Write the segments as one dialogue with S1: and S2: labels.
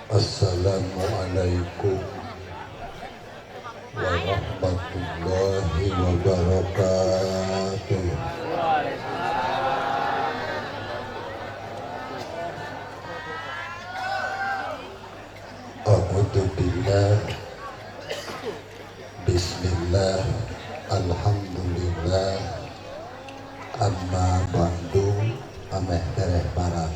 S1: Assalamualaikum warahmatullahi wabarakatuh. A'udzu billah, bismillah, alhamdulillah, amma ba'du, ameh tereh barat.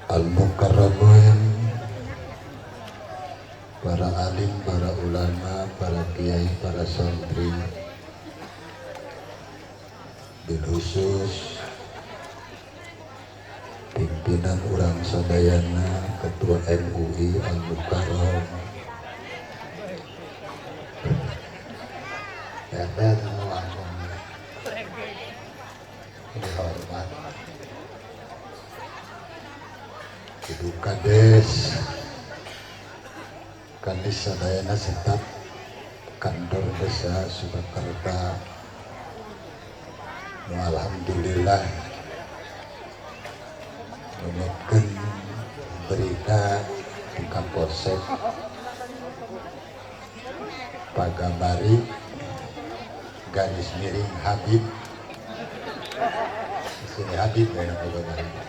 S1: Al-Mukarramun, para alim, para ulama, para kiai, para santri, bil khusus pimpinan urang sadayana, Ketua MUI Al-Mukarram, ini hormat Ibu Kades, Kades sadayana setap kantor desa Sukakerta. Alhamdulillah numutkeun berita di Kapolsek Pagambari garis miring Habib, di sini Habib ya Pagambari.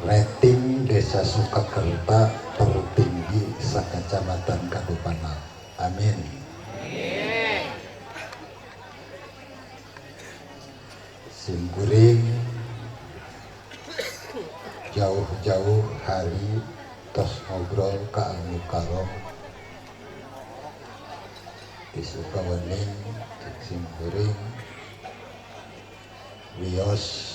S1: Rating desa Sukakerta tertinggi sakecamatan Kadupanag. Amin. Simkuring jauh-jauh hari tos ngobrol ka Al-Mukarram di Sukawening, simkuring wios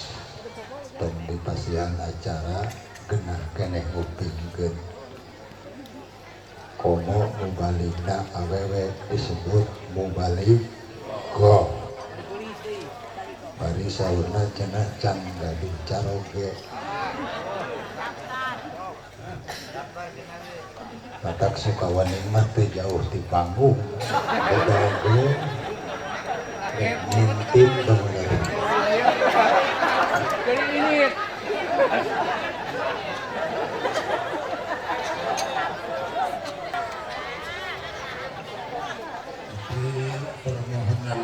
S1: tong di pasihan acara genah keneh ngupingkeun komo mubaligna awewe disebut mubalik go bari saurna cenah can gaduh caroge. Batak Sukawening mah teu jauh ti panggung beda oge rek ngintip bener.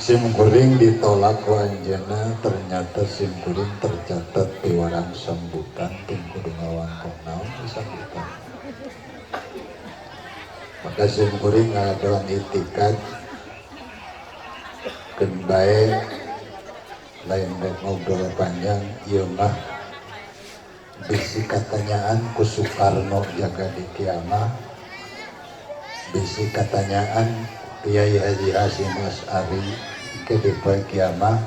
S1: Simkuring ditolak ku anjeunna, ternyata simkuring tercatat di warang sambutan ting kudu ngawangkong naon di sambutan. Maka simkuring ngadawan itikat keun bae lain rek ngobrol panjang ieu mah bisi katanyaan ku Soekarno jaga di kiamah, bisi katanyaan Kiai Haji Hasyim Asy'ari ke di poe kiamah,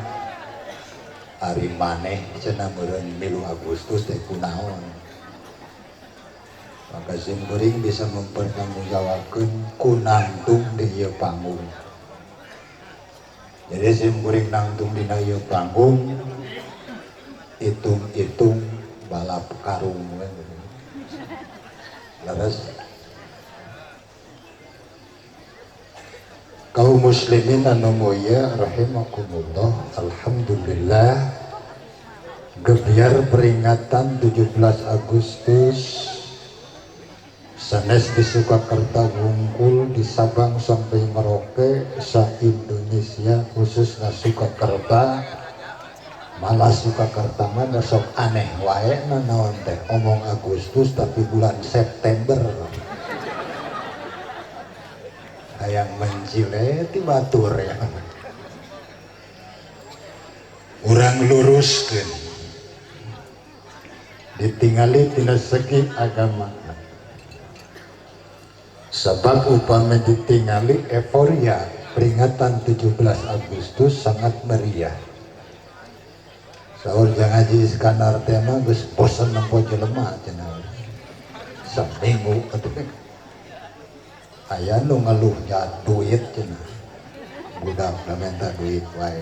S1: ari maneh cenah meureun milu Agustus teh kunaon. Maka simkuring bisa mempertanggungjawabkeun ku nangtung di ieu panggung. Jadi simkuring nangtung dina ieu panggung, hitung-hitung balap karung we. Leres. Kaum muslimin anu mulia rahimakumullah, alhamdulillah gebyar peringatan 17 Agustus sanes di Sukakerta wungkul di Sabang sampai Merauke sa Indonesia khususnya Sukakerta. Malah Sukakerta mah sok aneh wae naon teh omong Agustus tapi bulan September. Hayang mencileti batur ya. Urang luruskeun ditingali tina segi agama. Sebab upami ditingali euforia peringatan 17 Agustus sangat meriah. Saur jang Haji Iskandar teh mah geus bosen nempo jelema cenah. Saminggu atuh aya nu ngeluh duit cenah. Budak da minta duit wae.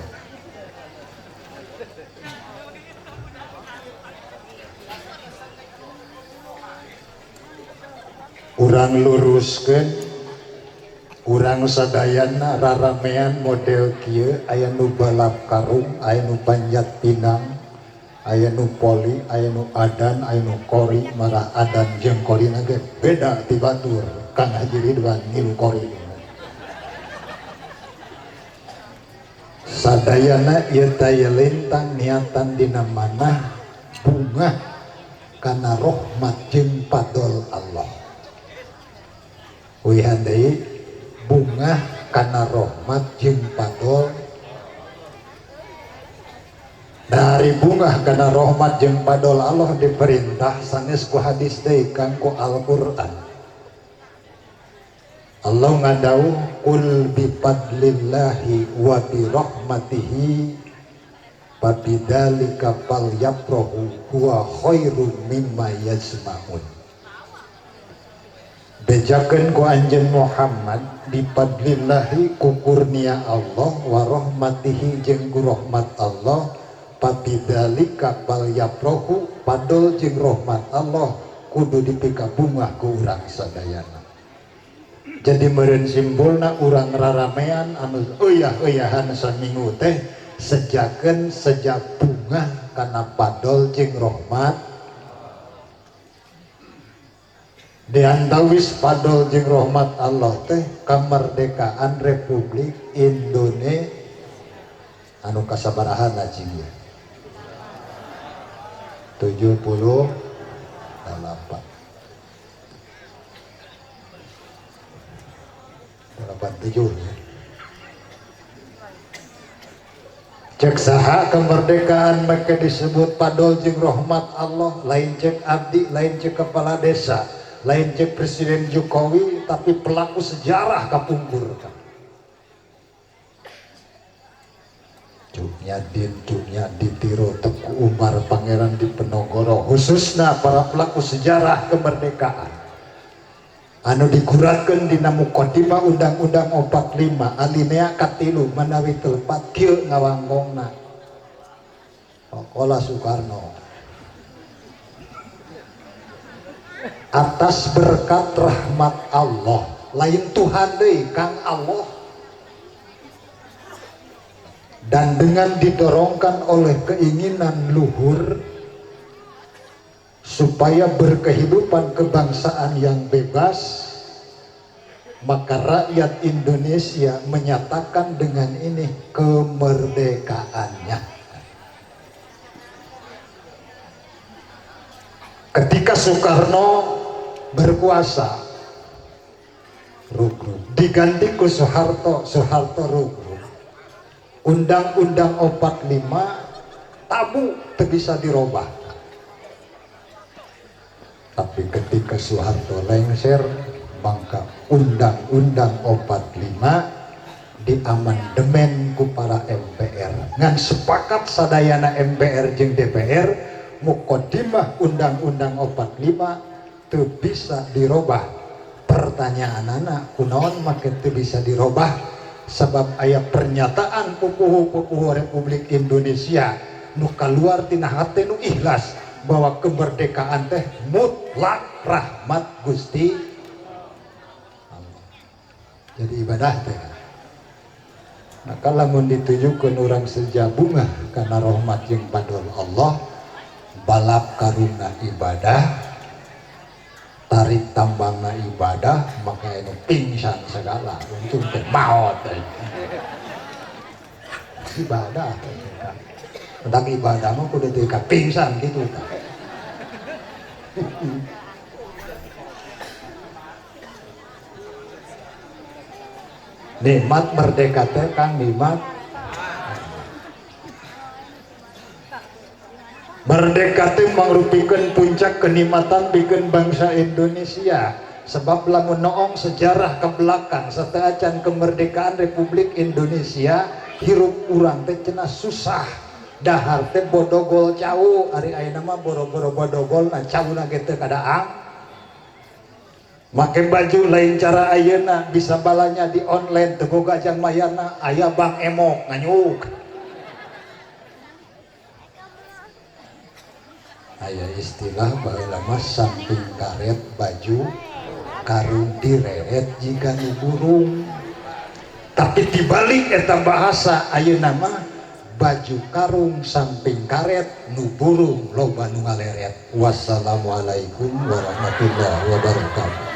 S1: Urang luruskeun Urang sadayana raramean model kieu aya nu balap karung, aya nu panjat pinang, aya nu poli, aya nu adan, aya nu kori, marah adan jeung korina ge beda ti batur. Kang Haji Ridwan ngilu kori. Sadayana ieu teh lintang niatan dina manah bungah kana rahmat jeung fadl Allah. Uihan deui bungah kana rahmat jeung fadl. Dari bungah kana rahmat jeung fadl Allah diperintah sanes ku hadis deui kang ku Al-Qur'an. Allah ngadauh qul bi fadlillahi wa bi rahmatihi fabidzalika falyafrahu huwa khairum mimma yajma'un. Bejakeun ku anjeun Muhammad bi fadlillahi ku kurnia Allah wa rahmatihi jeung ku rahmat Allah fabidzalika falyafrahu fadl jeung rahmat Allah kudu dipikabungah ku urang sadayana. Jadi meureun simbolna urang raramean anu euy-euyahan saminggu teh sejakeun sejak bungah kana fadl jeung rahmat. Diantawis fadl jeung rahmat Allah teh kemerdekaan Republik Indonesia anu kasabarahan cing ieu 78 87 ya. Cek saha kemerdekaan mereka disebut fadl jeung rahmat Allah, lain cek abdi, lain cek kepala desa, lain cek Presiden Jokowi, tapi pelaku sejarah kapungkur. Cuknya din, cuknya ditiru Teku Umar Pangeran Diponegoro, khususnya para pelaku sejarah kemerdekaan. Anu diguratkeun dina mukadimah Undang-Undang 45 alinea katilu manawi telepat kieu ngawangkongna. Pakola Soekarno. Atas berkat rahmat Allah, lain Tuhan deui Kang Allah. Dan dengan didorongkan oleh keinginan luhur supaya berkehidupan kebangsaan yang bebas, maka rakyat Indonesia menyatakan dengan ini kemerdekaannya. Ketika Soekarno berkuasa, rugrug. Diganti ku Soeharto, Soeharto rugrug. Undang-Undang 45 tabu teu bisa dirobah. Tapi ketika Soeharto lengser, maka Undang-Undang 45 diamandemen ku para MPR. Ngan sepakat sadayana MPR jeung DPR, mukadimah Undang-Undang 45 teu bisa dirobah. Pertanyaanana kunaon make teu bisa dirobah? Sebab aya pernyataan pupuhu-pupuhu Republik Indonesia nu kaluar tina hate nu ikhlas bahwa kemerdekaan teh mutlak rahmat Gusti Allah. Jadi ibadah teh. Maka lamun ditujukeun urang seja bungah kana rahmat jeung fadl Allah, balap karuna ibadah, tarik tambangna ibadah, maka anu pingsan segala untung teh maot teh. Ibadah teh. Tentang ibadah mah kudu teu pingsan gitu tah. Nikmat merdeka teh Kang, nikmat merdeka teh mangrupikeun puncak kenikmatan pikeun bangsa Indonesia. Sebab lamun noong sejarah ke belakang sateuacan kemerdekaan Republik Indonesia, hirup urang teh cenah susah. Dahar teh bodogol cau, ari ayeuna mah boro-boro bodogol na cauna ge teu kadaang. Make baju lain cara ayeuna, bisa balanya di online teu boga jang mayarna, aya bank emok nganyuk. Aya istilah baheula mah samping karet baju karung direret jiga nu burung. Tapi dibalik eta bahasa ayeuna mah, baju karung samping karet, nu burung loba nu ngaleret. Wassalamualaikum warahmatullahi wabarakatuh.